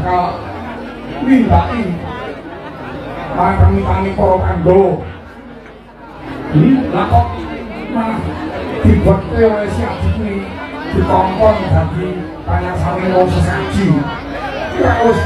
bakal nindaki marang permintaane para Pandhawa. Lah kok malah dibuatke oleh si Aji kuwi dikongkon dadi panyarsane wong sesaji. Ora wis.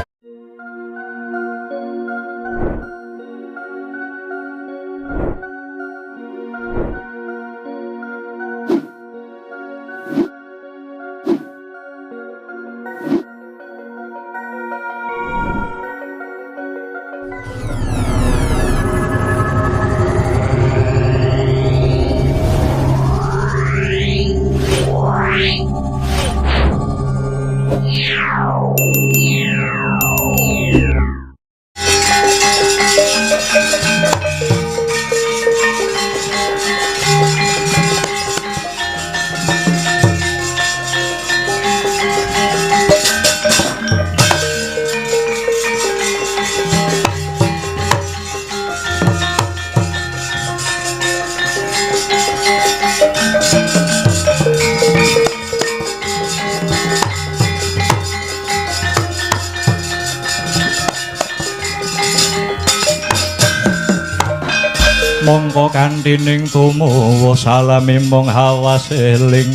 Mongko kanthi tumuwuh salami mung hawas eling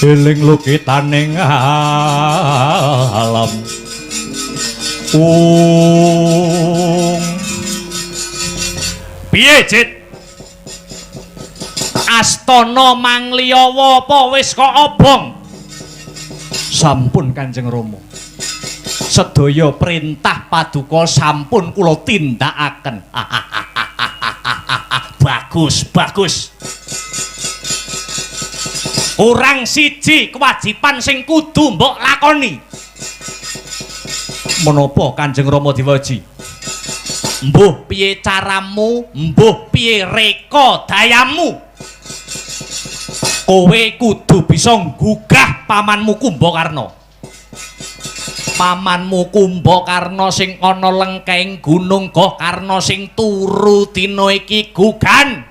eling lukitaning alam. Ung piye, Jit? Astana Mangliyawa apa wis kok obong? Sampun Kanjeng Rama. Sedaya perintah paduka sampun kula tindakaken. Bagus, bagus. Kurang siji kewajiban sing kudu mbok lakoni. Menapa Kanjeng Rama Dewaji? Mbuh piye caramu, mbuh piye reka dayamu. Kowe kudu bisa nggugah pamanmu Kumbakarna. Pamanmu Kumbakarna sing ana lengkeng gunung Gokarna sing turu dina iki gugan.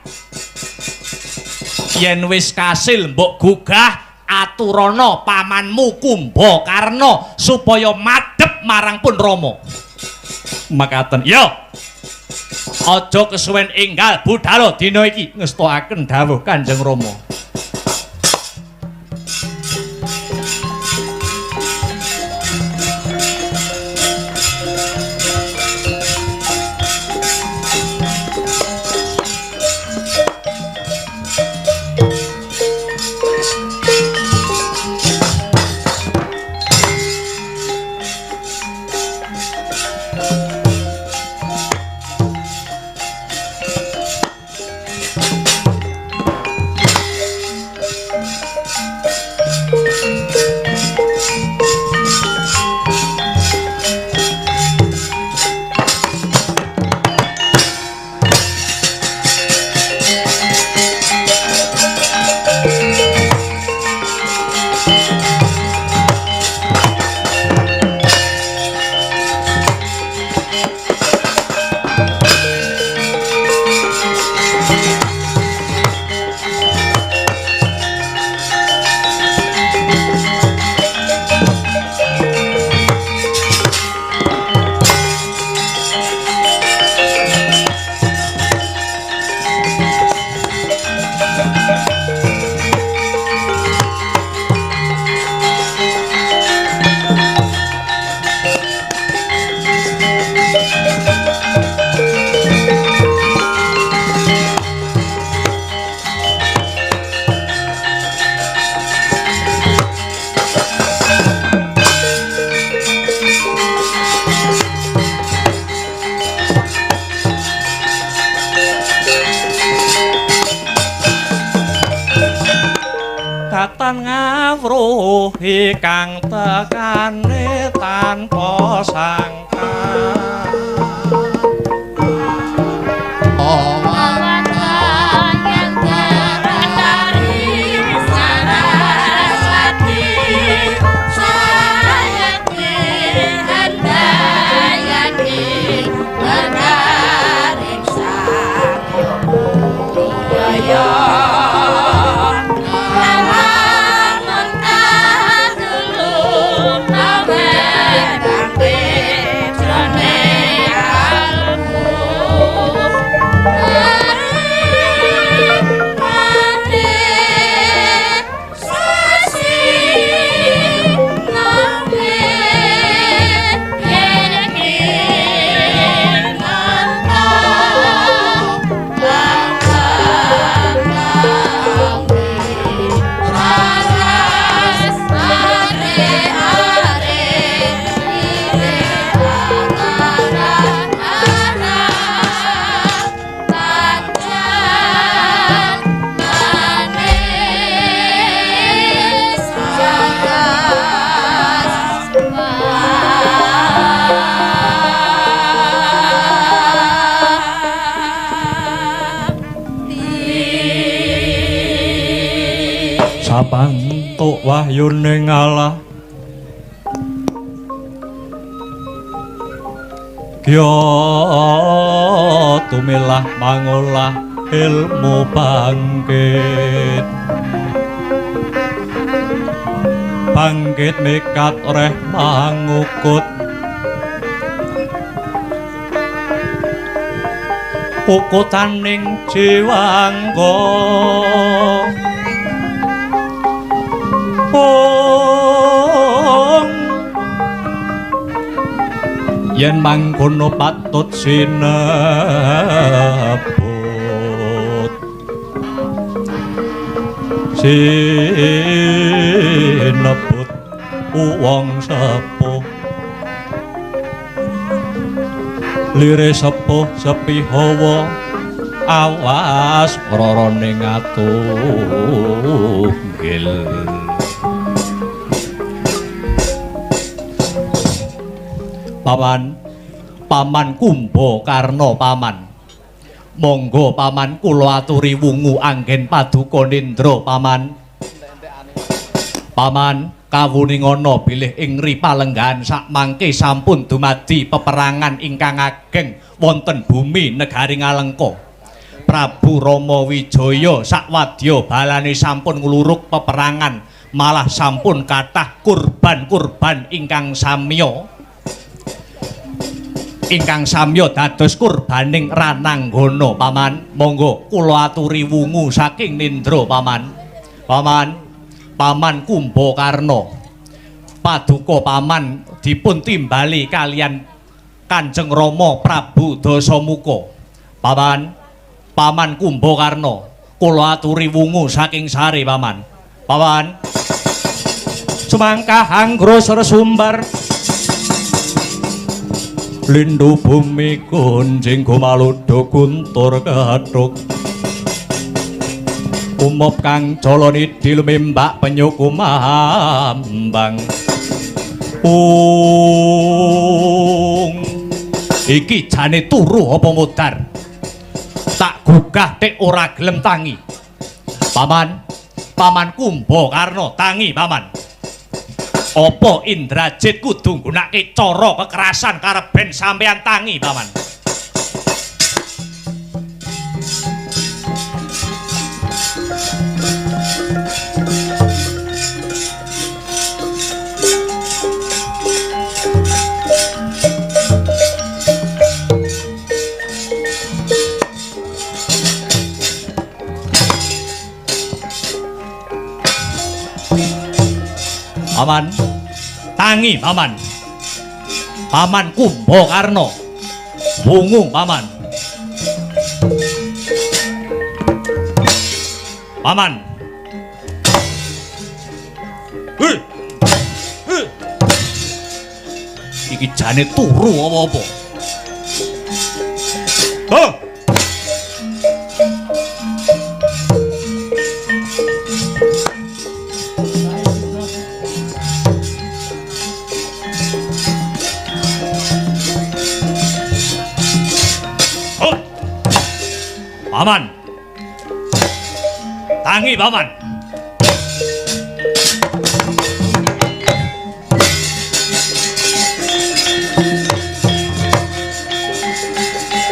Yen wis kasil mbok gugah, aturana pamanmu Kumbakarna supaya madhep marang pun Rama. Makaten. Yo. Aja kesuwen enggal budhalo dina iki. Ngestokaken dawuh Kanjeng Rama. Datan ngawruhi kang tekane tanpa sangka. Lamun kadulung Bangkit jroning kalbu. Sapantuk wahyune ngalah Kya tumilah mangolah ilmu bangkit. Bangkit mikat reh mangukut. Ukutaning jiwangga. Ong yen mangkono patut sinebut. Sinebut wong sepuh. Lire sepuh sepi hawa awas rarane ngatunggil. Paman, Paman Kumbakarna paman. Monggo paman kula aturi wungu anggen paduka nindra paman. Paman kawuningana bilih ing ripalenggahan sakmangke sampun dumadi peperangan ingkang ageng wonten bumi negari Ngalengka. Prabu Rama Wijaya sakwadya balane sampun ngluruk peperangan, malah sampun kathah kurban-kurban ingkang samya. Ingkang samya dados kurbaning Rananggana paman. Monggo kula aturi wungu saking nindra paman. Paman, Paman Kumbakarna, paduka paman dipun timbali kalian Kanjeng Rama Prabu Dasamuka. Paman, Paman Kumbakarna, kula aturi wungu saking sare paman. Paman, sumangkah anggra sumbar lindu bumi gonjing gumaludo guntur kethuk. Umop kang jalanidhi lumimbak penyu kumambang. Ung iki jane turu apa modar? Tak gugah tek ora gelem tangi. Paman, Paman Kumbakarna tangi paman. Apa Indrajit kudu nggunakake cara kekerasan kareben sampeyan tangi paman? Paman, tangi paman. Paman Kumbakarna, wungu paman. Paman. Hei. Hei. Iki jane turu apa-apa? Hah? Paman, tangi paman.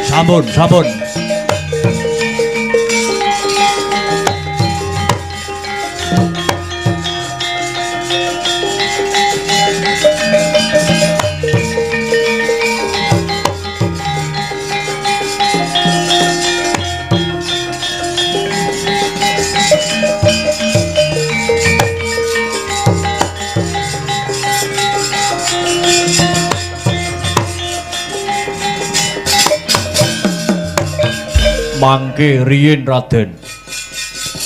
Sampun, sampun. Mangke riyin Raden.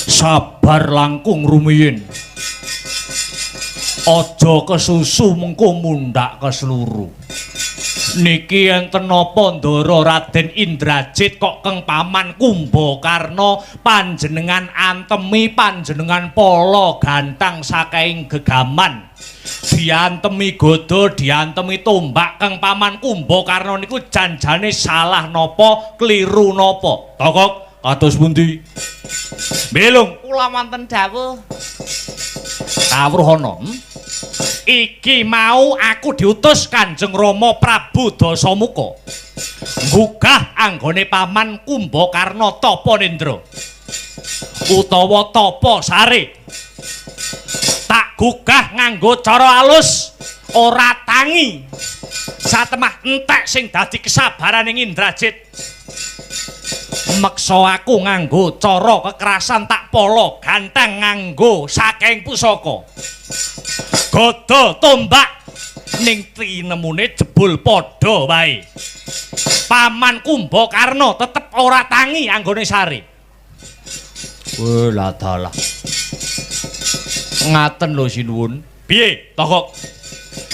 Sabar langkung rumiyin. Aja kesusu mengko mundhak kesluru. Niki enten napa Ndara Raden Indrajit kok keng paman Kumbakarna panjenengan antemi panjenengan pala gantang saking gegaman. Diantemi gada, diantemi tombak keng paman Kumbakarna niku janjane salah napa, kliru napa? Tokok kados pundi? Belung Kula wonten dawuh. Kawruh ana. Iki mau aku diutus Kanjeng Rama Prabu Dasamuka. Nggugah anggone paman Kumbakarna tapa nendra. Utawa tapa sare. Tak gugah nganggo cara alus, ora tangi. Satemah entek sing dadi kesabaraning Indrajit. Meksa aku nganggo cara kekerasan tak pala ganteng nganggo saking pusaka. Gada tombak ning tinemune jebul padha wae. Paman Kumbakarna tetep ora tangi anggone sare. Wah, dalah. Ngaten lho sinuwun. Piye, Tokok?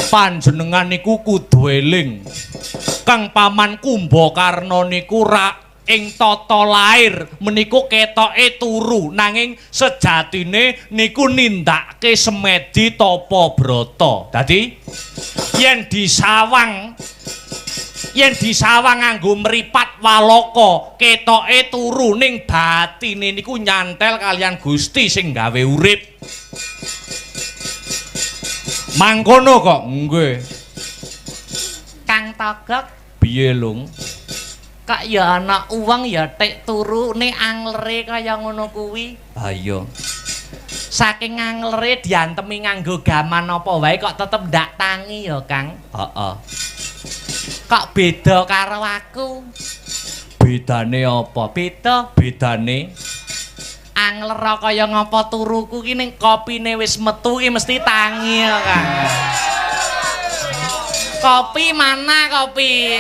Panjenengan niku kudu eling. Kang paman Kumbakarna niku rak ing tata lair meniku ketoke turu nanging sejatine niku nindakake semedi tapa brata. Dadi yen disawang nganggo mripat walaka ketoke turu ning batine niku nyantel kalian Gusti sing gawe urip. Mangkono kok nggih. Kang Togok piye lung? Kok ya ana uwong ya tik turu ning anglere kaya ngono kuwi. Ha iya. Saking anglere diantemi nganggo gaman apa wae kok tetep ndak tangi ya, Kang. Heeh. Kok beda karo aku? Bedane apa? Beda. Bedane anglere kaya ngapa turuku ki ning kopine wis metu ki mesti tangi ya, Kang. Kopi mana kopi?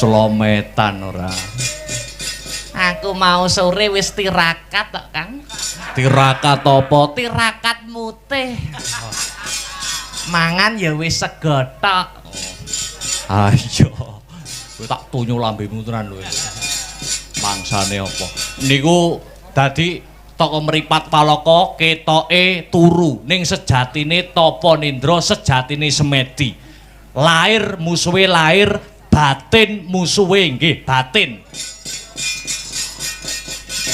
Celometan ora. Aku mau sore wis tirakat tok, Kang. Tirakat apa? Tirakat mutih. Mangan ya wis sego tok. Ayo. Kowe tak tunyu lambemu tenan lho. Mangsane apa? Niku dadi toko mripat palaka ketoke turu ning sejatine tapa nindra sejatine semedi. Lair musuhe lair, batin musuhe nggih batin.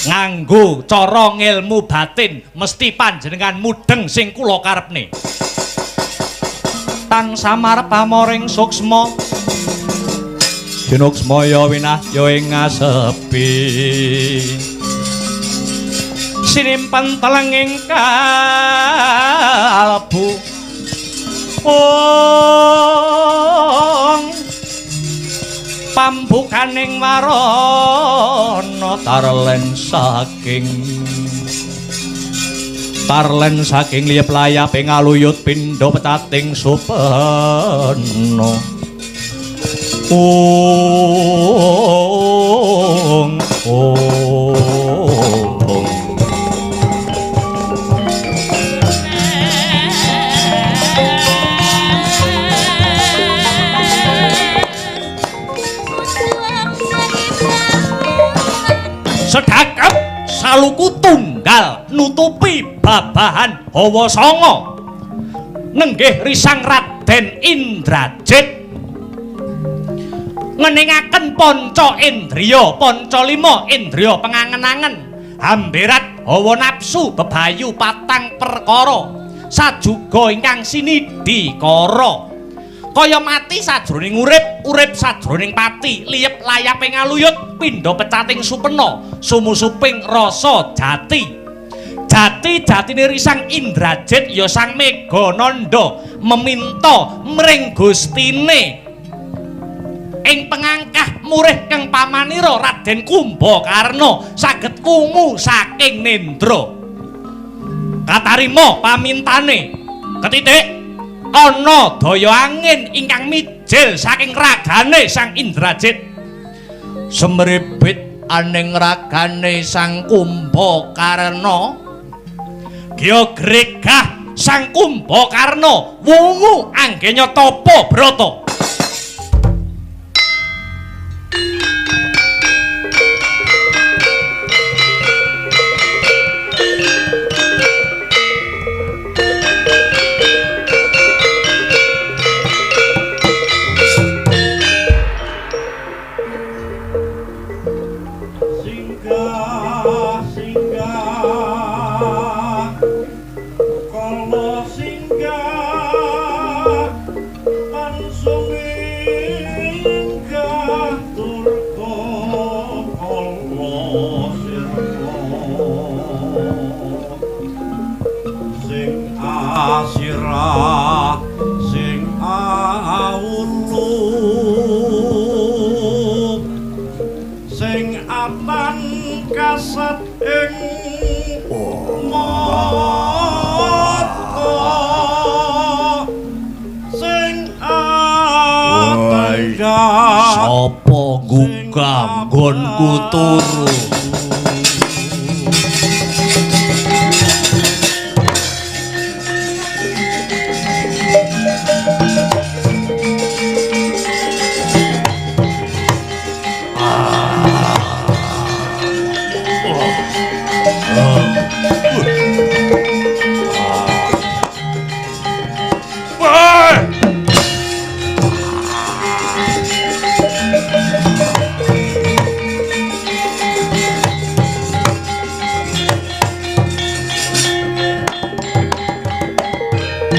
Nganggo cara ngelmu batin mesti panjenengan mudheng sing kula karepne. Tang samar pamoring suksma Jinuksmaya winahya ing ngasepi. Sinimpen telenging kalbu. Ong pambukaning warana tarlen saking liyep layaping aluyut pindha pecating supena. Ong ong. Sedakep saluku tunggal nutupi babahan hawa sanga nenggih risang Raden Indrajit ngeningaken panca indriya panca lima indriya pengangen-angen hamberat hawa nafsu bebayu patang perkara sajuga ingkang sinidhi kara kaya mati sajroning urip, urip sajroning pati, liyep layaping aluyut, pindha pecating supena, sumusuping rasa jati. Jati jatine risang Indrajit ya Sang Megananda meminta mring Gustine ing pengangkah murih kang pamanira Raden Kumbakarna saged wungu saking nendra. Katarima pamintane. Ketitik ana daya angin ingkang ijil saking ragane Sang Indrajit. Semribit aning ragane Sang Kumbakarna. Gya gregah Sang Kumbakarna wungu anggenya tapa brata. Singgah singgah kala singgah pansumingah durga kala sirna sing asirah sing aulu sing atan kasat ing mata sing atan Sapa nggugah nggonku turu?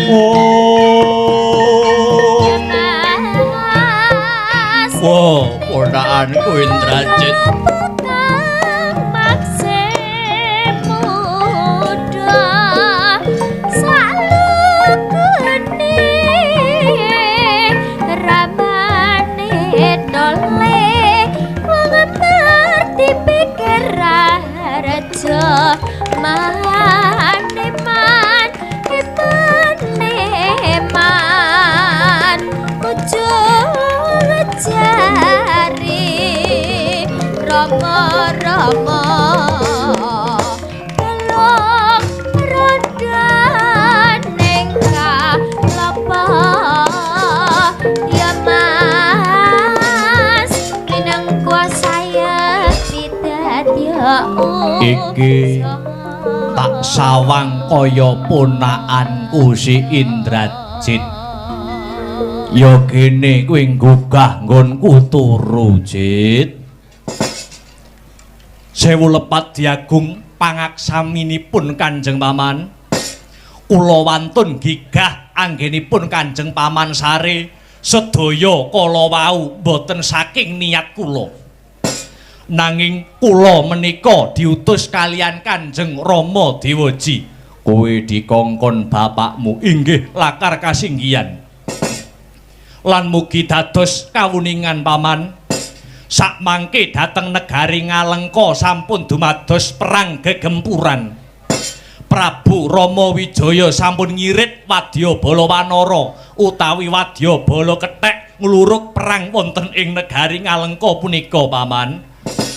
Oh. Mas. Wah, ponakanku Indrajit. Petang makse muda salukune ramane tole wong ngerti pikir raharja man eman eman eman ujung jari rama rama telung roda ning kalapa ya Mas minangka saya pidadya. Iki tak sawang kaya ponakanku si Indrajit. Ya kene kowe nggugah nggonku turu, Jit. Sewu lepat diagung pangaksaminipun Kanjeng Paman. Kula wantun gigah anggenipun Kanjeng Paman sare sedaya kala wau boten saking niat kula. Nanging kula menika diutus kalian Kanjeng Rama Dewaji. Kowe dikongkon bapakmu inggih lakar kasinggihan. Lan mugi dados kawuningan Paman. Sakmangke dhateng negari Ngalengka sampun dumados perang gegempuran. Prabu Rama Wijaya sampun ngirit wadya bala wanara utawi wadya bala kethek ngluruk perang wonten ing negari Ngalengka punika Paman.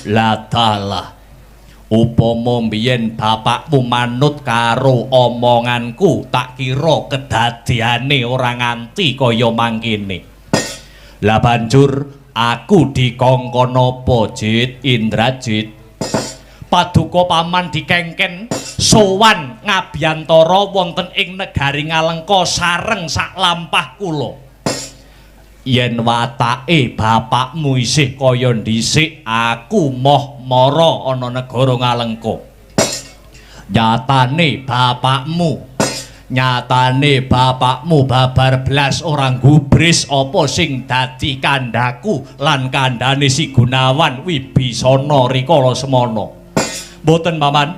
Lah dalah, upama mbiyen bapakmu manut karo omonganku, tak kira kedadeane ora nganti kaya mangkene. Lah banjur aku dikongkon apa, Jit Indrajit? Paduka paman dikengken sowan ngabiyantara wonten ing negari Ngalengka sareng saklampah kula. Yen watake bapakmu isih kaya dhisik, aku moh mara ana negara Ngalengka. Nyatane bapakmu babar blas ora gubris apa sing dadi kandhaku lan kandhane si Gunawan Wibisana rikala semana. Mboten Paman.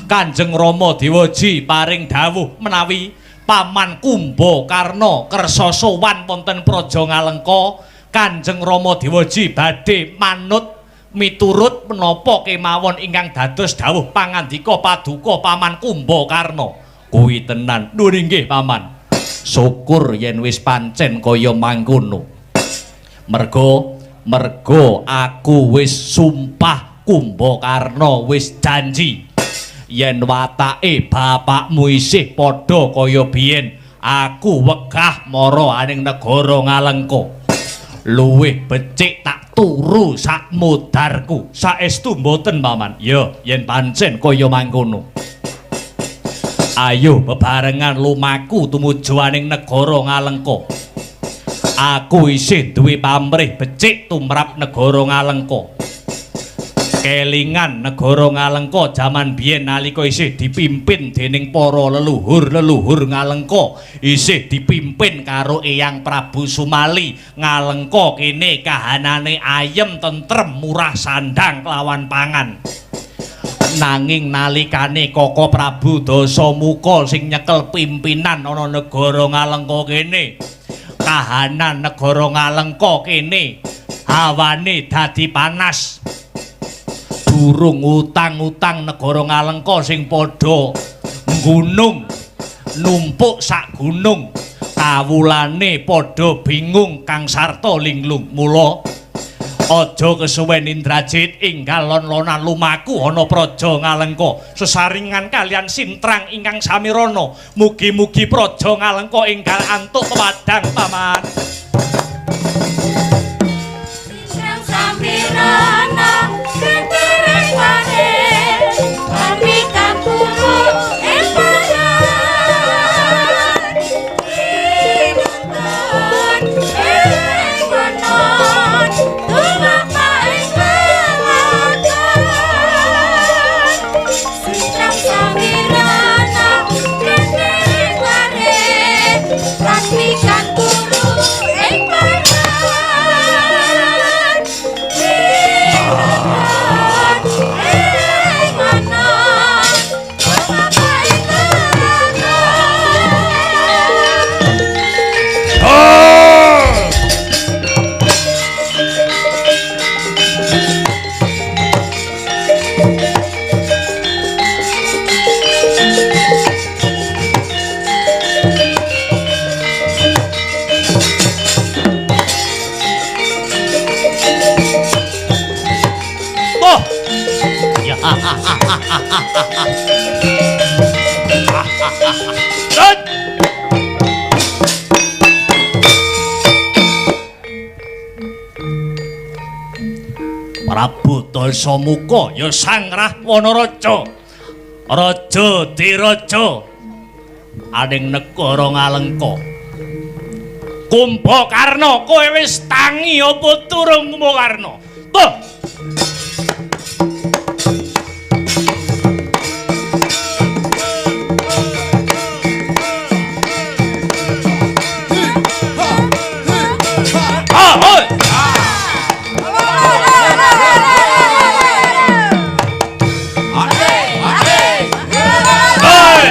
Kanjeng Rama Dewaji paring dawuh menawi Paman Kumbakarna kersa sowan wonten Praja Ngalengka, Kanjeng Rama Dewaji badhe manut miturut menapa kemawon ingkang dados dawuh pangandika paduka Paman Kumbakarna. Kuwi tenan. Nuwun inggih Paman. Syukur yen wis pancen kaya mangkono. Mergo aku wis sumpah Kumbakarna wis janji yen watake bapakmu isih padha kaya biyen, aku wegah mara aning negara Ngalengka. Luwih becik tak turu sak modarku. Saestu mboten, Paman? Ya, yen pancen kaya mangkono. Ayo bebarengan lumaku tumuju aning negara Ngalengka. Aku isih duwe pamrih becik tumrap negara Ngalengka. Kelingan negara Ngalengka jaman biyen nalika isih dipimpin dening para leluhur-leluhur Ngalengka, isih dipimpin karo Eyang Prabu Sumali. Ngalengka kene kahanane ayem tentrem murah sandang kelawan pangan. Nanging nalikane Koko Prabu Dasamuka sing nyekel pimpinan ana negara Ngalengka kene, kahanan negara Ngalengka kene hawane dadi panas. Durung utang-utang negara Ngalengka sing padha nggunung numpuk sak gunung, kawulane padha bingung kang sarta linglung. Mula aja kesuwen Indrajit, enggal lon-lonan lumaku ana praja Ngalengka sesaringan kalian sintrang ingkang samirana. Mugi-mugi praja Ngalengka enggal antuk pepadang, Paman. Sintrang samirana ketereng pare kami katuru ing paran pinutun ing wenon tumapa ing lelakan. Sintrang samirana ketereng pare kami katuru ing paran pinutun ing wenon tumapa ing lelakan. Oh. Ya. Tut. Prabu Dasamuka ya Sang Rahwana Raja. Raja Diraja aning negara Ngalengka. Kumbakarna, kowe wis tangi apa durung Kumbakarna? Tuh. Ah, hoi. Hoi.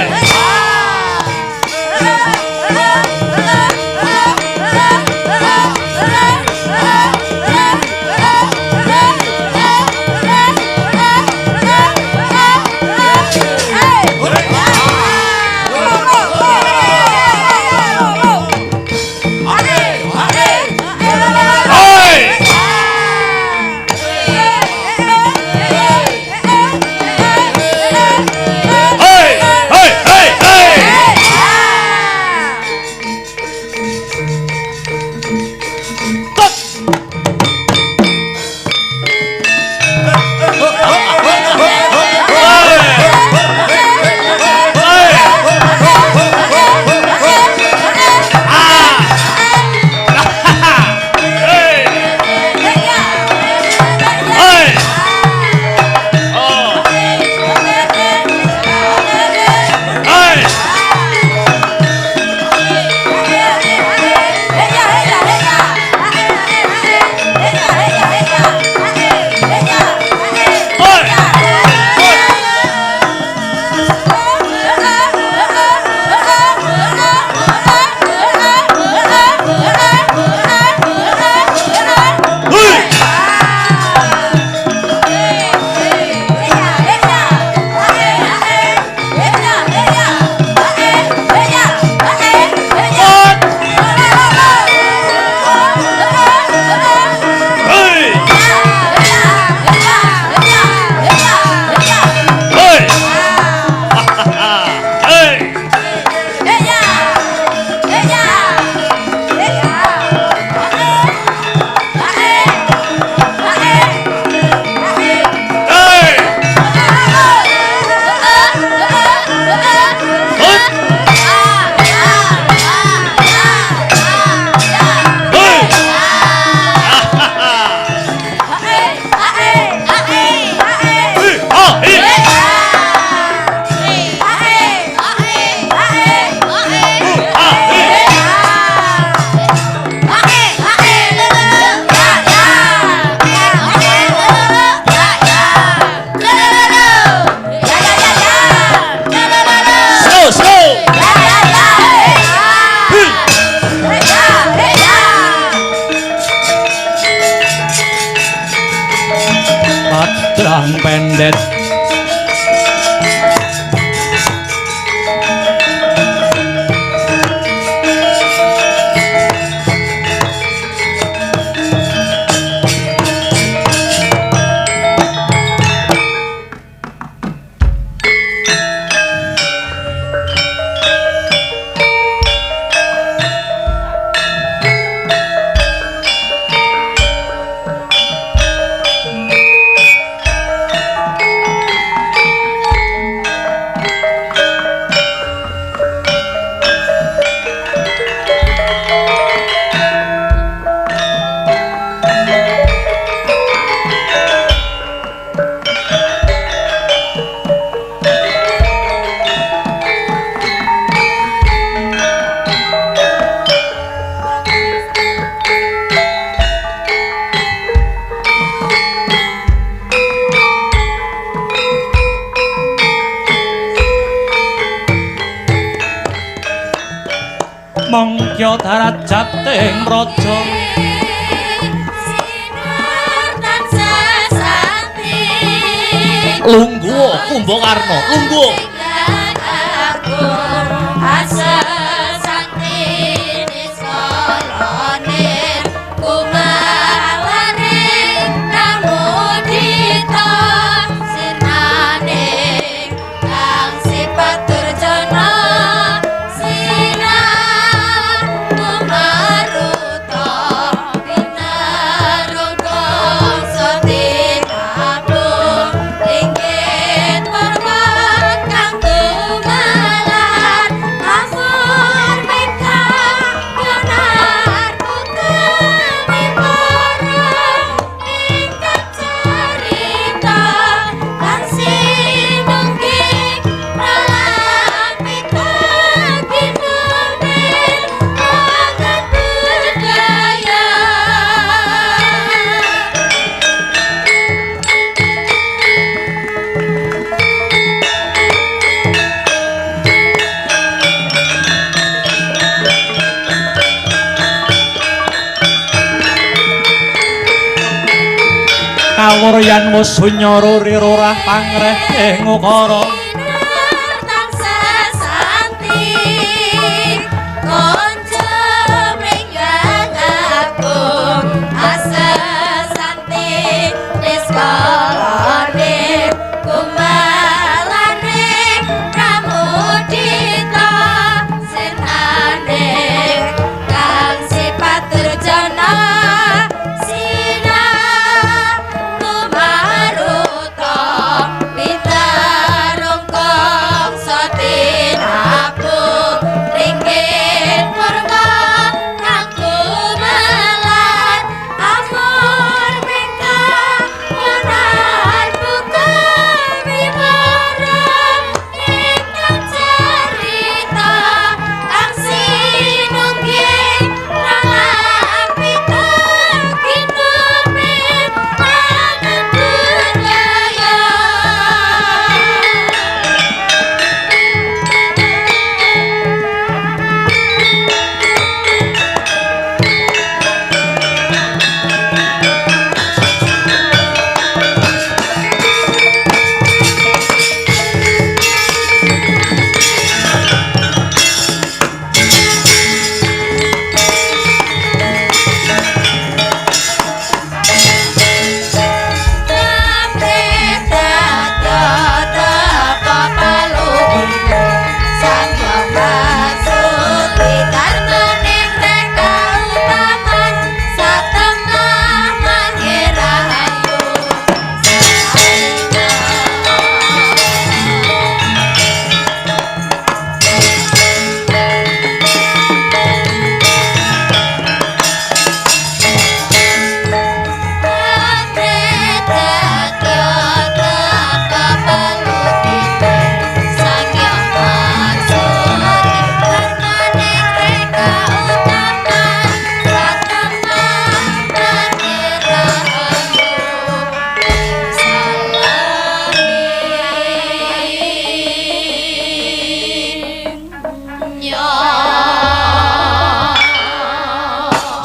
Mangkya darajating raja. Lungguh Kumbakarna, lungguh. Kawuryan wus sunya ruri rurah pangreh ing ukara.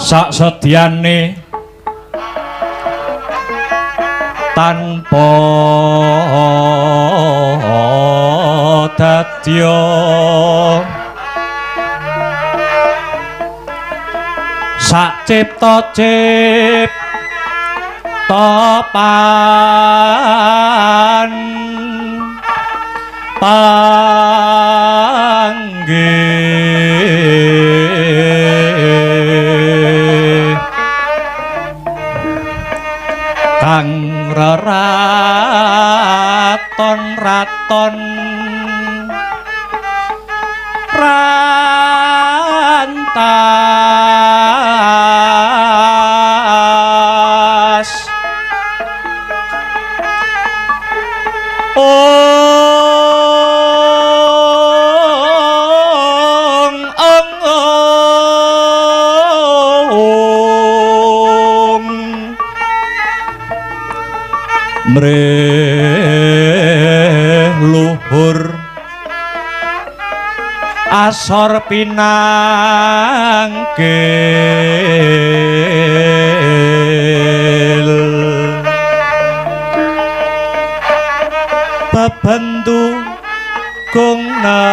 Sak sedyane tanpa dadya sak cipta cipta pan panggih kang reraton-raton rantas ong ong ong mreh luhur Asor pinangkil bebendu kung nekani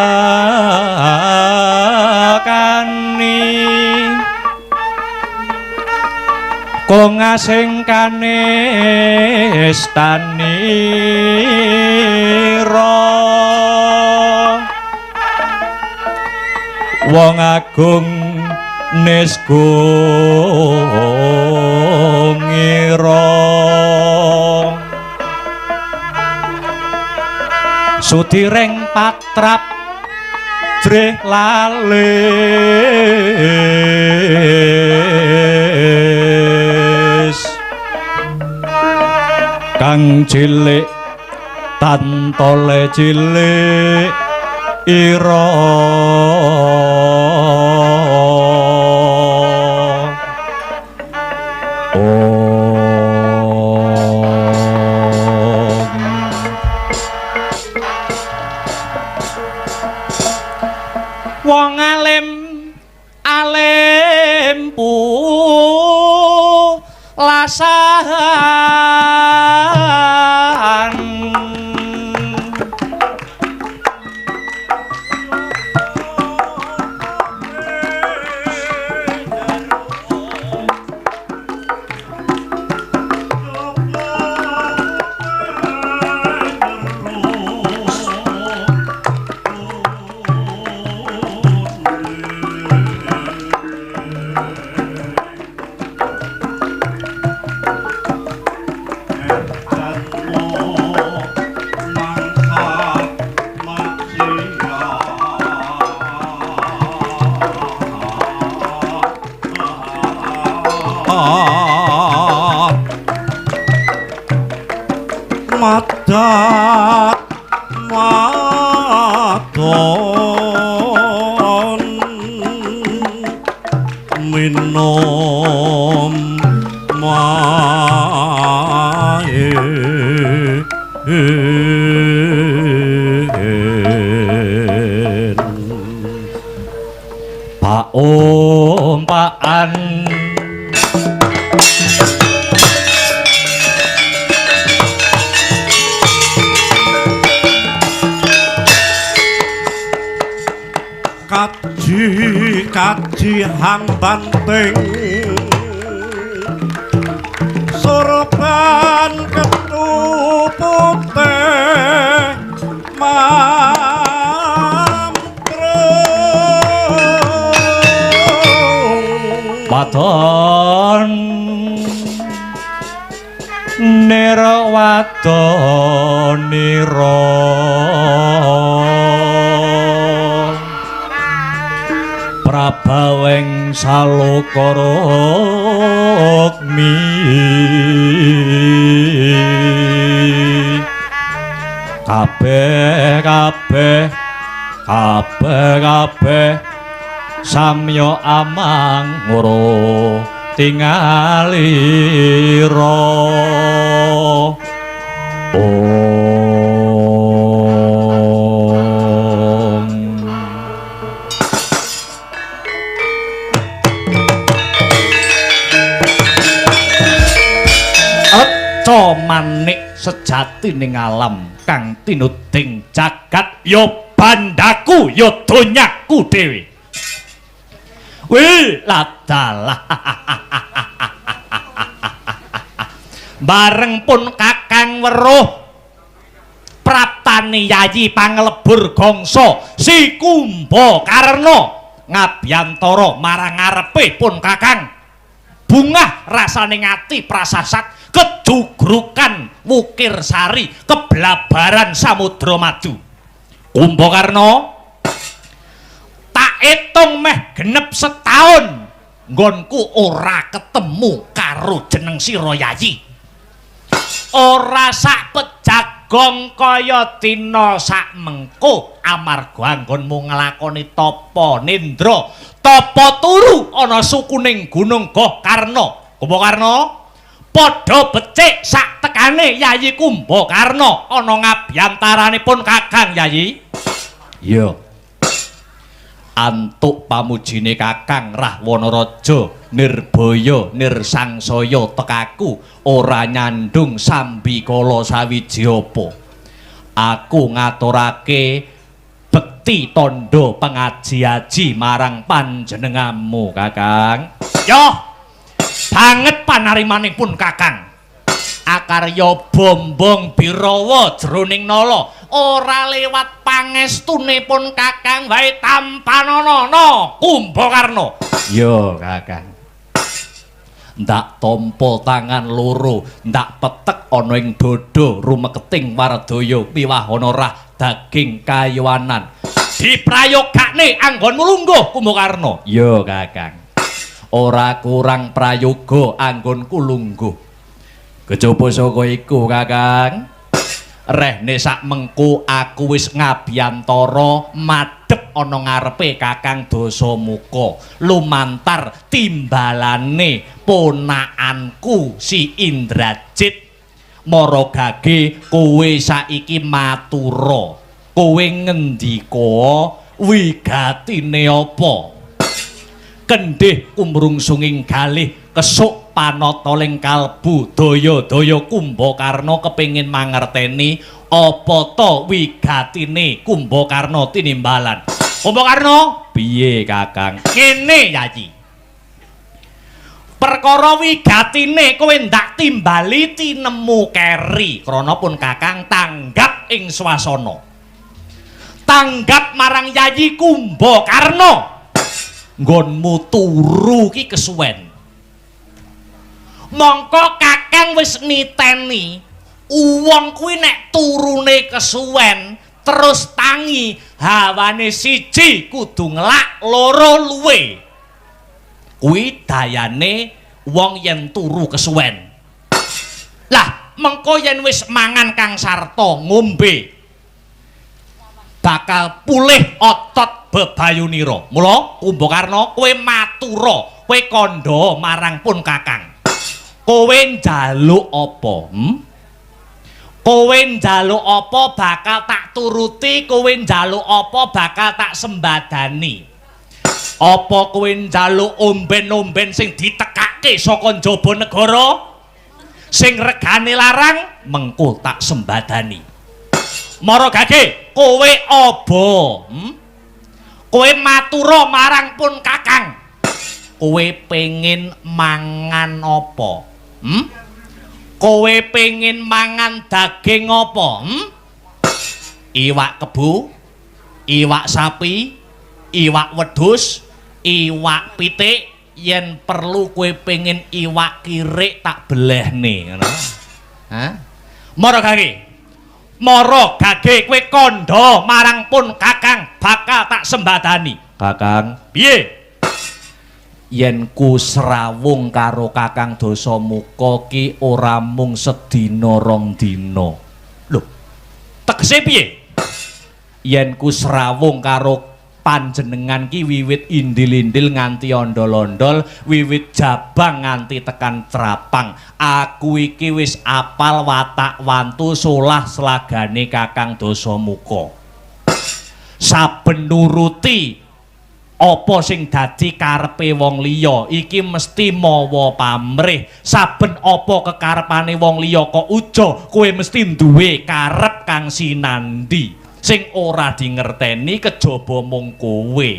kung asing kanestanira wong agung nisgungira sudireng patrap jrih lalis kang cilik tantole cilik ira. Wong alim alim pulasan Madat madon minum mae Pak Om Pakan kaji kaji hang banting sorban ketupute mamprung wadon nira wadonira prabaweng saloka rukmi kabeh kabeh kabeh kabeh samya amangura tingalira. Om. Reca manik sejati ning alam kang tinuding jagat ya bandaku ya donyaku dhewe. Wih, ladalah. Bareng pun kakang weruh praptane Yayi Panglebur Gongso si Kumbakarna ngabyantara marang ngarepe pun kakang. Bungah rasane ngati prasasat kejugrukan wukir sari keblabaran samudra madu. Kumbakarna tak etung meh genep setahun nggonku ora ketemu karo jeneng sira Yayi. Ora sak pejagong kaya dina sak mengko amarga anggonmu nglakoni tapa nindra tapa turu ana sukuning Gunung Gokarna. Kumbakarna padha becik sak tekane Yayi Kumbakarna ana ngabyantaranipun kakang Yayi. Iya. Antuk pamujine Kakang Rahwana Raja nirbaya nirsangsaya tekaku ora nyandung sambikala sawiji apa. Aku ngaturake bekti tandha pengaji-aji marang panjenenganmu Kakang. Yo, banget panarimanipun Kakang. Akarya bombong birawa jroning nala ora lewat pangestunipun Kakang wae tampanana Kumbakarna. Yo Kakang. Ndak tampa tangan loro, ndak petek ana ing dada rumeketing wardaya piwahana rah daging kayuwanan. Diprayogakne anggonmu lungguh Kumbakarna. Yo Kakang. Ora kurang prayoga anggonku lungguh. Kejaba saka iku Kakang, rehne sak mengko aku wis ngabiyantara madhep ana ngarepe Kakang Dasamuka lumantar timbalane ponakanku si Indrajit. Mara gage kowe saiki matura, kowe ngendika wigatine apa? Kendhih kumrungsunging galih kesuk panata ling kalbu daya-daya Kumbakarna kepengin mangerteni apa ta wigatine Kumbakarna tinimbalan. Kumbakarna, piye Kakang? Ngene Yayi. Perkara wigatine kowe ndak timbali tinemu keri krana pun Kakang tanggap ing swasana. Tanggap marang Yayi Kumbakarna. Nggonmu turu ki kesuwen. Mongko Kakang wis niteni wong kuwi nek turune kesuwen terus tangi hawane siji kudu ngelak loro luwe. Kuwi dayane wong yen turu kesuwen. Lah mengko yen wis mangan kang sarta ngombe bakal pulih otot bebayunira. Mula Kumbakarna kowe matura, kowe kandha marang pun Kakang. Kowe njaluk apa? Kowe njaluk apa bakal tak turuti, kowe njaluk apa bakal tak sembadani. Apa kowe njaluk omben-omben sing ditekake saka njaba negara? Sing regane larang mengko tak sembadani. Mara gage kowe aba? Kowe matura marang pun Kakang. Kowe pengin mangan apa? Kowe pengin mangan daging apa? Iwak kebo, iwak sapi, iwak wedhus, iwak pitik. Yen perlu kowe pengin iwak kirik tak belehne ngono. Hah? Mara gage. Mara gage kowe kandha marang pun Kakang bakal tak sembadani. Kakang, piye? Yen ku srawung karo Kakang Dasamuka ki ora mung sedina rong dina. Lho, tegese piye? Yen ku srawung karo panjenengan ki wiwit indil-indil nganti ondol-ondol, wiwit jabang nganti tekan trapang. Aku iki wis apal watak wantu solah slagane Kakang Dasamuka. Saben nuruti apa sing dadi karepe wong liya iki mesti mawa pamrih. Saben apa kekarepane wong liya kok uja, kowe mesti duwe karep kang sinandi sing ora dingerteni kejaba mung kowe.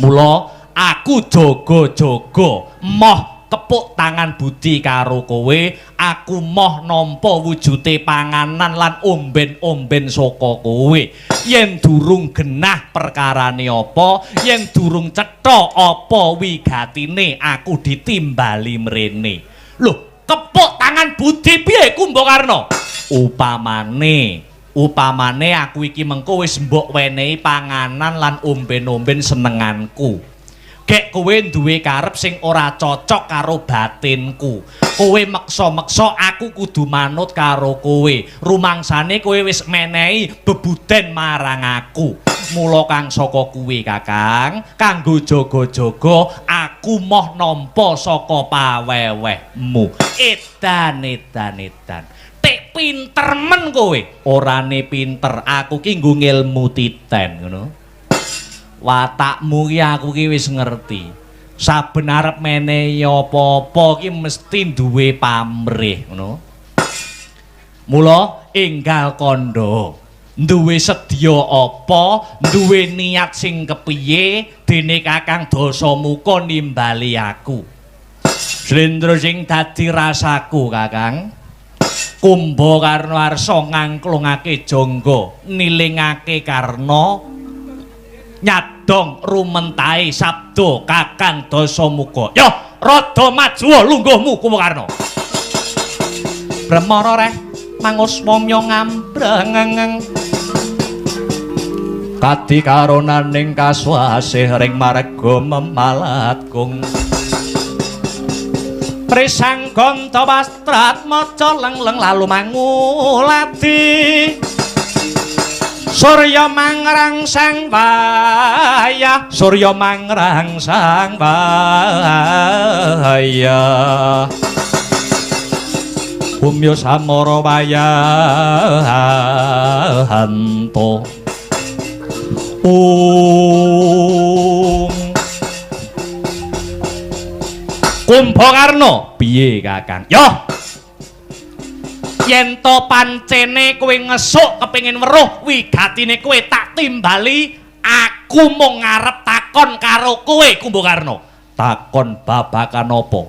Mula aku jaga-jaga moh tepuk tangan budi karo kowe, aku moh nampa wujude panganan lan omben-omben saka kowe. Yen durung genah perkarane apa, yen durung cetha apa wigatine, aku ditimbali mrene. Lho, kepuk tangan budi piye Kumbakarna? Upamane aku iki mengko wis mbok wenehi panganan lan omben-omben senenganku. Gek kowe duwe karep sing ora cocok karo batinku. Kowe meksa-meksa aku kudu manut karo kowe. Rumangsane kowe wis menehi bebuden marang aku. Mula kang saka kuwi Kakang, kanggo jaga-jaga aku moh nampa saka pawewehmu. Edan edan edan. Tik pinter men kowe. Orane pinter, aku ki nggo ngelmu titen ngono. Watakmu ki aku ki wis ngerti. Saben arep menehi apa-apa ki mesti duwe pamrih, ngono. Mula enggal kandha, duwe sedya apa, duwe niat sing kepiye, dene Kakang Dasamuka nimbali aku. Slendra sing dadi rasaku, Kakang. Kumbakarna arsa ngangklungake jangga, nilingake karna, nyadong rumentahe sabda Kakang Dasamuka. Yo, rada maju lungguhmu Kumbakarna. Bremara reh mangusmamya ngambrengeng. Kadi karonaning kaswasih ring marga memalat kung. Prisang ganta wastrat maca lengleng lalu manguladi. Surya mangrangsang wayah, surya mangrangsang wayah. Bumya samara wayahanto. Ung. Kumbakarna, piye Kakang? Yo. Yen to pancene kowe ngesuk kepengin weruh wigatine kowe tak timbali, aku mung ngarep takon karo kowe Kumbakarna. Takon babagan apa?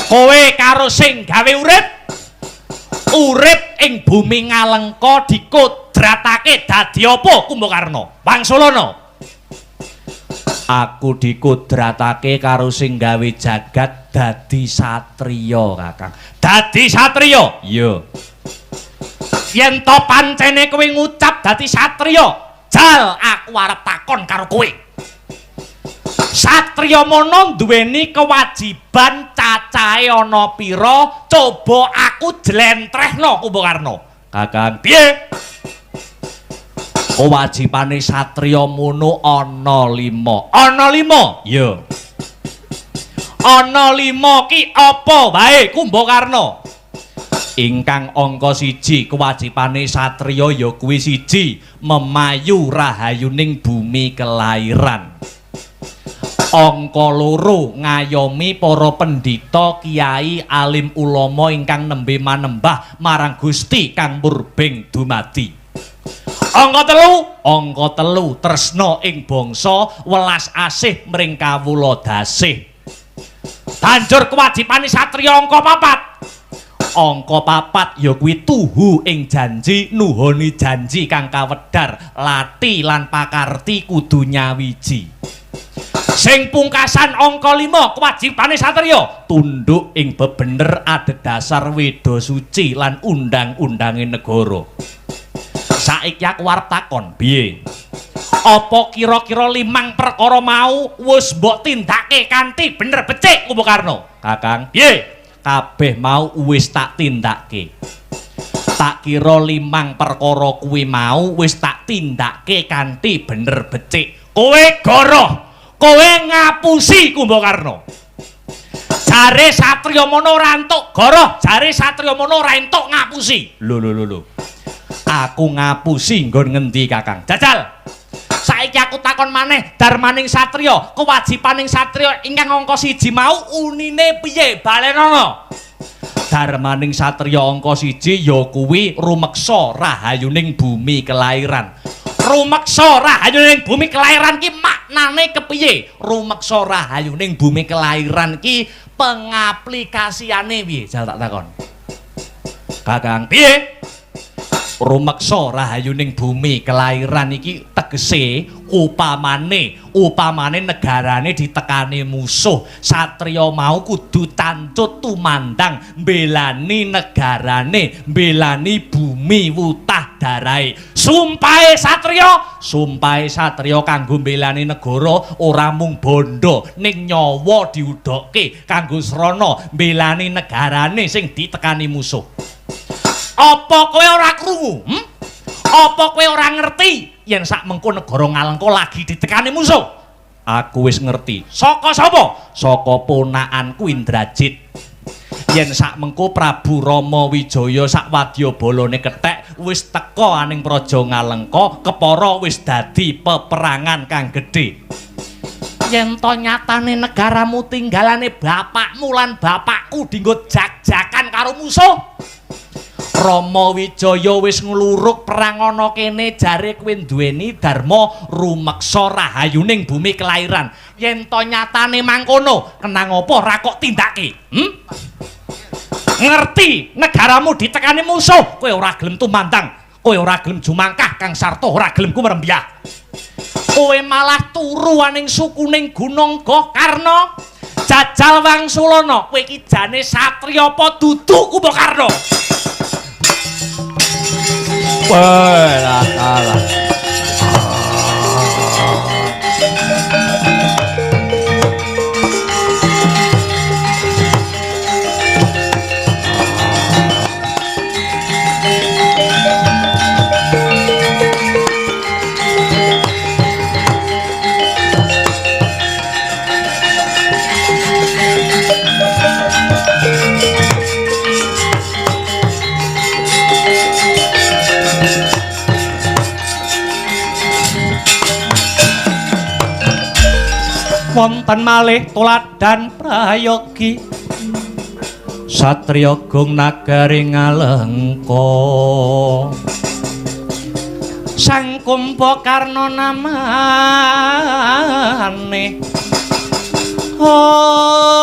Kowe karo sing gawe urip, urip ing bumi Ngalengka dikodratake dadi apa Kumbakarna? Wangsulana. Aku dikodratake karo sing gawe jagat dadi satriya, Kakang. Dadi satriya? Iya. Yen to pancene kowe ngucap dadi satriya, jal aku arep takon karo kowe. Satriya mono duweni kewajiban cacahe ana pira? Coba aku jlentrehno Kumbakarna. Kakang, piye? Kewajibane satriya mono ana 5. Ana 5? Iya. Ana 5 ki apa wae Kumbakarna? Ingkang angka 1 kewajibane satriya ya kuwi 1, memayu rahayuning bumi kelahiran. Angka 2 ngayomi para pendhita, kiai, alim ulama ingkang nembe manembah marang Gusti kang murbeng dumadi. Angka 3, angka 3 tresna ing bangsa, welas asih mring kawula dasih. Banjur kewajibane satriya angka 4. Angka 4 ya kuwi tuhu ing janji, nuhoni janji kang kawedhar, lati lan pakarti kudu nyawiji. Sing pungkasan angka 5 kewajibane satriya tunduk ing bebener adhedhasar weda suci lan undang-undange negara. Saiki aku arep takon, piye? Apa kira-kira 5 perkara mau wis mbok tindake kanthi bener becik Kumbakarna? Kakang, piye? Kabeh mau wis tak tindake. Tak kira 5 perkara kuwi mau wis tak tindake kanthi bener becik. Kowe goroh, kowe ngapusi Kumbakarna. Jare satriya mono ora entuk goroh, jare satriya mono ora entuk ngapusi. Lho lho lho lho. Aku ngapusi nggon ngendi Kakang? Jajal. Saiki aku takon maneh darmaning satriya, kewajibaning satriya ingkang angka 1 mau unine piye? Balenono. Darmaning satriya angka 1 ya kuwi rumeksa rahayuning bumi kelahiran. Rumeksa rahayuning bumi kelahiran ki maknane kepiye? Rumeksa rahayuning bumi kelahiran ki pengaplikasiane piye? Jajal tak takon. Kakang, piye? Rumeksa rahayuning bumi kelahiran iki tegese upamane negarane ditekani musuh, satriya mau kudu tancut tumandang mbelani negarane, mbelani bumi wutah darahe. Sumpahe satriya, sumpahe satriya kanggo mbelani negara ora mung bondo ning nyawa diudokke kanggo srana mbelani negarane sing ditekani musuh. Apa kowe ora krungu? Apa kowe ora ngerti yen sak mengko negara Ngalengka lagi ditekani musuh? Aku wis ngerti. Saka sapa? Saka ponakanku Indrajit. Yen sak mengko Prabu Rama Wijaya sak wadyabalane kethek wis teka aning Praja Ngalengka, kepara wis dadi peperangan kang gedhe. Yen to nyatane negaramu tinggalane bapakmu lan bapakku dinggo jak-jakan karo musuh. Rama Wijaya wis ngluruk perang ana kene, jare kowe duweni dharma rumeksa rahayuning bumi kelairan. Yen to nyatane mangkono, kenang apa ora kok tindake? Ngerti negaramu ditekani musuh, kowe ora gelem tumandang, kowe ora gelem jumangkah kang sarta ora gelem kumrembyah. Kowe malah turu aning sukuning Gunung Gokarna. Jajal wangsulana, kowe iki jane satriya apa dudu Kumbakarna? Wah, salah. Wonten malih tuladan prayogi satriya gung nagari Ngalengka. Sang Kumbakarna namane Ong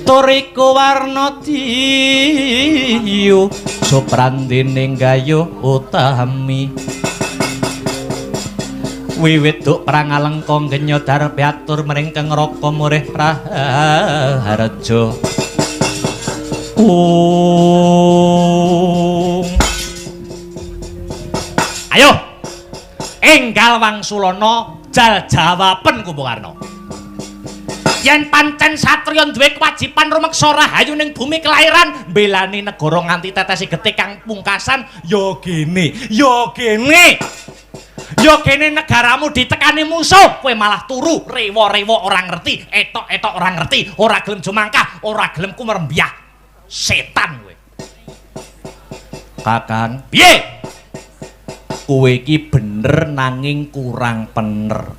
tur iku warna diyu suprandene gayuh utami. Wiwit duk perang Alengka genyodar piatur mringkeng raka murih praharja. Ayo enggal wangsulana jal jawaben Kumbakarna. Yen pancen satriya duwe kewajiban rumeksa rahayu ning bumi kelairan mbelani negara nganti tetesi getih kang pungkasan, ya gene, ya gene. Ya gene negaramu ditekani musuh, kowe malah turu rewa-rewa ora ngerti, etok-etok ora ngerti, ora gelem jumangkah, ora gelem kumrembyah. Setan kowe. Kakang, piye? Kowe iki bener nanging kurang pener.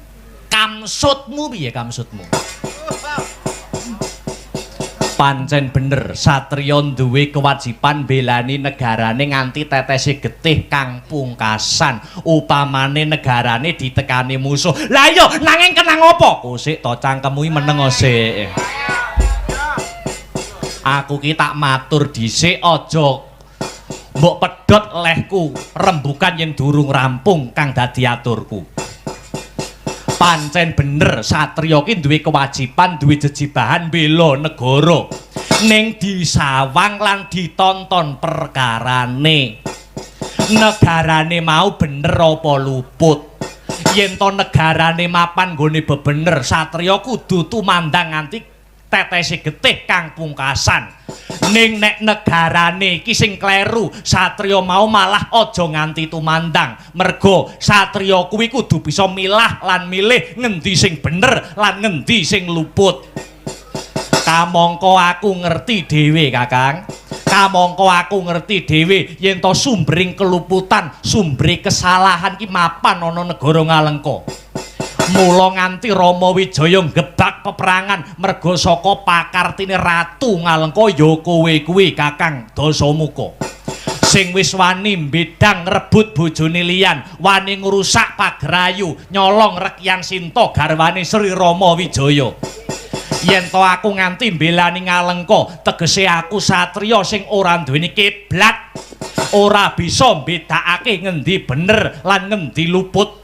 Kamsutmu piye kamsutmu? Pancen bener, satriya duwe kewajiban mbelani negarane nganti tetese getih kang pungkasan. Upamane negarane ditekani musuh. Lah iya, nanging kenang apa? Kosik to cangkemmu iki meneng sik. Aku ki tak matur dhisik aja mbok pedhot lehku rembukan yen durung rampung kang dadi aturku. Pancen bener satriya ki duwe kewajiban, duwe jejibahan bela negara. Ning disawang lan ditonton perkarane. Negarane mau bener apa luput? Yen to negarane mapan nggone bebener, satriya kudu tumandang nganti tetese getih kang pungkasan. Ning nek negarane iki sing kleru, satriya mau malah aja nganti tumandang. Mergo satriya kuwi kudu bisa milah lan milih ngendi sing bener lan ngendi sing luput. Kamangka aku ngerti dhewe, Kakang. Kamangka aku ngerti dhewe yen to sumbering keluputan, sumbere kesalahan ki mapan ana negara Ngalengka. Mula nganti Rama Wijaya nggebak peperangan merga saka pakartine Ratu Ngalengka ya kowe kuwi Kakang Dasamuka. Sing wis wani mbedang ngrebut bojone liyan, wani ngrusak pagrayu, nyolong rekyan Sinta garwane Sri Rama Wijaya. Yen to aku nganti mbelani Ngalengka, tegese aku satriya sing ora duweni kiblat, ora bisa mbedakake ngendi bener lan ngendi luput.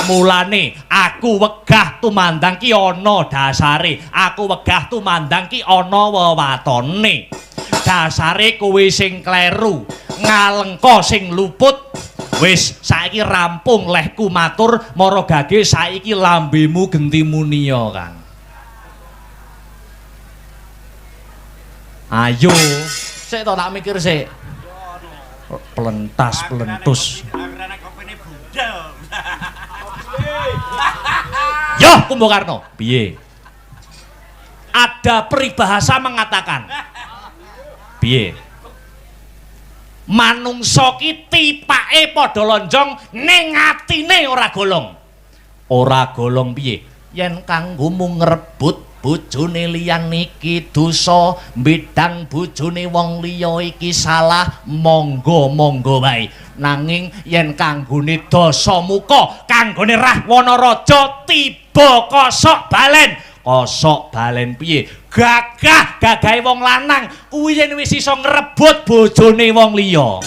Mulane aku wegah tumandang ki ana dasare, aku wegah tumandang ki ana wewatone. Dasare kowe sing kleru, Ngalengka sing luput. Wis saiki rampung lehku matur, mara gage saiki lambemu genti muniya, Kang. Ayo, sik to tak mikir sik. Plentas plentus. Yo Kumbakarna, piye? Ada peribahasa mengatakan, piye? Manungsa ki tipake padha lonjong ning atine ora golong. Ora golong piye? Yen kanggo mung ngrebut bojone liyan iki dosa, mbedang bojone wong liya iki salah, monggo-monggo wae. Nanging yen kanggone Dasamuka, kanggone Rahwana Raja tiba kosok balen. Kosok balen piye? Gagah gagahe wong lanang kuwi yen wis iso ngrebut bojone wong liya.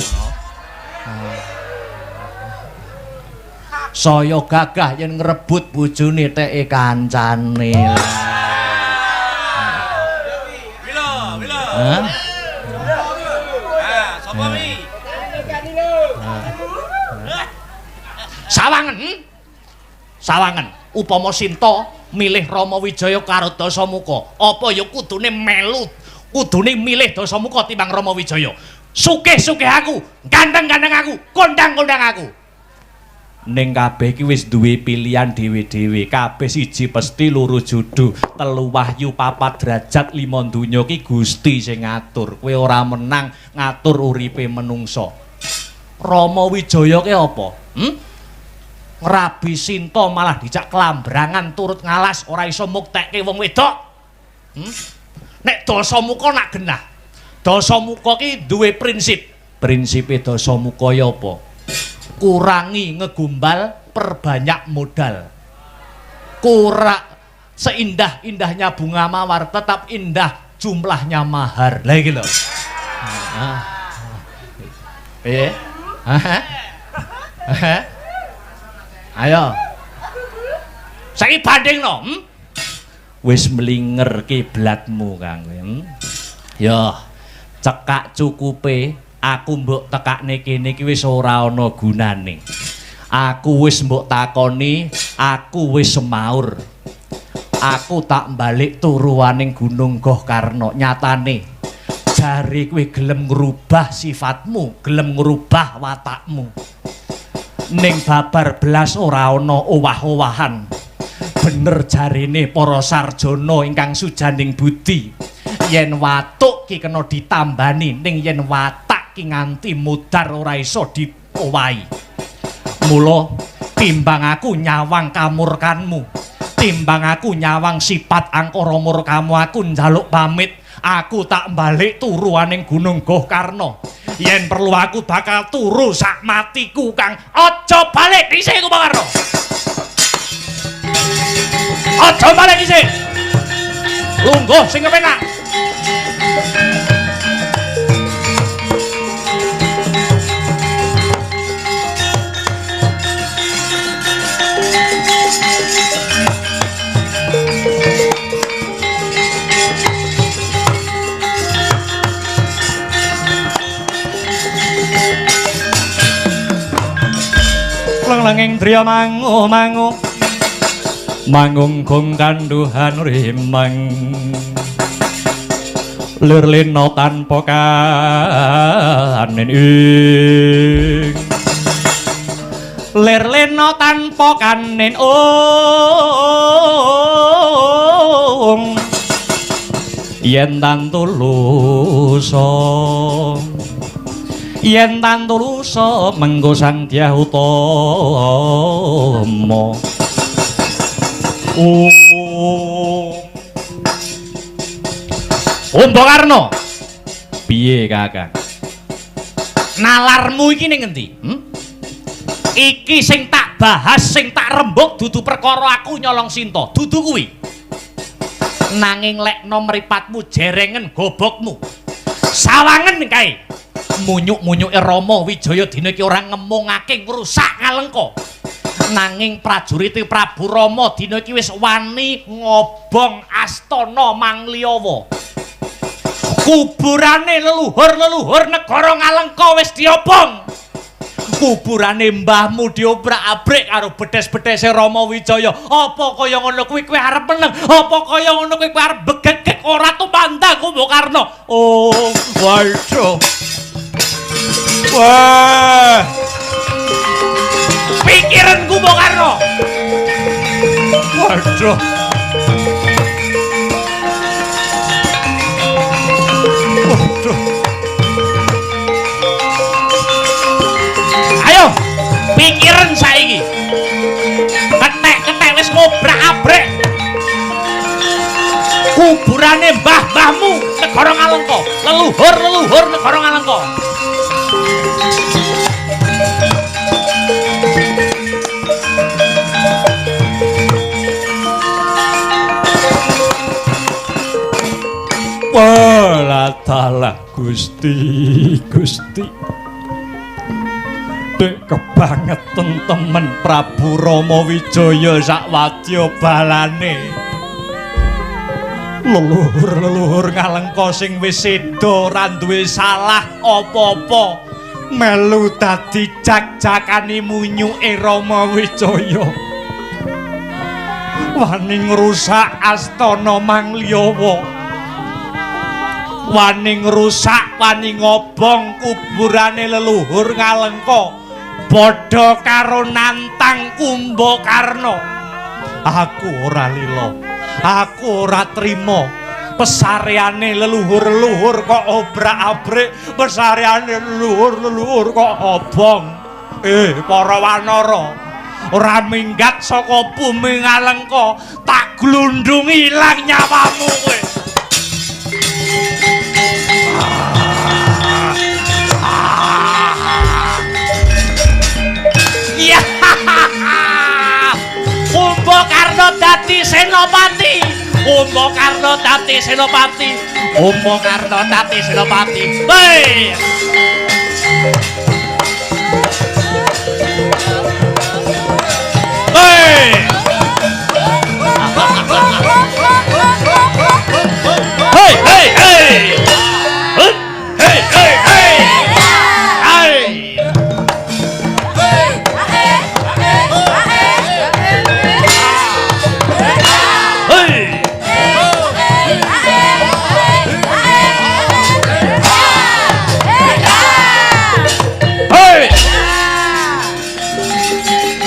Saya gagah yen ngrebut bojone teke kancane. Hah? Sapa wi? Sawangen. Sawangen upama Sinta milih Rama Wijaya karo Dasamuka, apa ya kudune melu, kudune milih Dasamuka timbang Rama Wijaya. Sugih-sugih aku, ganteng-ganteng aku, kondang-kondang aku. Ning kabeh iki wis duwe pilihan dhewe-dhewe. Kabeh siji pesti, loro judu, telu wahyu, papat derajat, lima donya ki Gusti sing ngatur. Kowe ora menang ngatur uripe menungsa. Rama Wijaya ki apa? Ngrabi Sinta malah dijak kelambrangan turut ngalas, ora iso muktekke wong wedok. Nek Dasamuka nak genah. Dasamuka ki duwe prinsip. Prinsipe Dasamuka ya apa? Kurangi ngegombal, perbanyak modal. Kurak seindah-indahnya bunga mawar tetap indah jumlahnya mahar. Lah iki lho. Piye? Ayo. Saiki bandingno, Wis mlinger kiblatmu, Kang. Ya, cekak cukupe aku mbok tekakne kene iki wis ora ana gunane. Aku wis mbok takoni, aku wis semaur. Aku tak balik turuaning Gunung Gohkarna. Nyatane jare kowe gelem ngrubah sifatmu, gelem ngrubah watakmu. Ning babar blas ora ana owah-owahan. Bener jarene para sarjana ingkang sujaning budi. Yen watuk ki kena ditambani, ning yen watak ki nganti mudhar ora iso diowahi. Mula timbang aku nyawang kamurkanmu, timbang aku nyawang sifat angkara murkamu, aku njaluk pamit, aku tak balik turu aning Gunung Gohkarna. Yen perlu aku bakal turu sak matiku, Kang. Aja balik dhisik Kumbakarna. Aja balik dhisik. Lungguh sing kepenak. Lenging driya mangu mangu mangunggung kanduhan rimang lir lena tanpa kanen ing lir lena tanpa kanen ong yen tan tulusa yen tan tulusa mengko Sang Dyah Utama. Kumbakarna, piye Kakang? Nalarmu iki ning ngendi? Iki sing tak bahas, sing tak rembug dudu perkara aku nyolong Sinta, dudu kuwi. Nanging lekno mripatmu jerengen gobokmu. Sawangen kae. Munyuk-munyuke Rama Wijaya dina iki ora ngemungake ngrusak Ngalengka. Nanging prajurite Prabu Rama dina iki wis wani ngobong astana Mangliawa. Kuburane leluhur-leluhur negara Ngalengka wis diobong. Kuburane mbahmu diobrak-abrik karo bedes-bedese Rama Wijaya. Apa kaya ngono kuwi kowe arep meneng? Apa kaya ngono kuwi kowe arep begegek ora tumandang Kumbakarna? Oh, waduh. Wah. Pikiran Kumbakarna. Waduh. Pikiran saiki. Ketek-ketek wis ngobrak-abrik kuburane mbah-mbahmu negara Ngalengka, leluhur-leluhur negara Ngalengka. Wala talah Gusti, Gusti. Dek kebangetan temen Prabu Rama Wijaya sak wadya balane. Leluhur-leluhur Ngalengka sing wis seda ora duwe salah apa-apa, melu dadi jak-jakane munyuke Rama Wijaya. Wani ngrusak astana Mangliyawa. Wani ngrusak, wani ngobong kuburane leluhur Ngalengka. Padha karo nantang Kumbakarna. Aku ora lila. Aku ora trima. Pesareane leluhur-leluhur kok obrak-abrik, pesareane leluhur-leluhur kok obong. Para wanara, ora minggat saka bumi Ngalengka, tak glundungi ilang nyawamu kowe. Ya. Kumbakarna dadi senopati. Kumbakarna dadi senopati. Kumbakarna dadi senopati. Hei. Hei. Hei, hei, hei. Hei, hei, hei. Hei. Hei. Hei.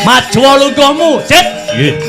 Maju lungguhmu, Cit. Nggih.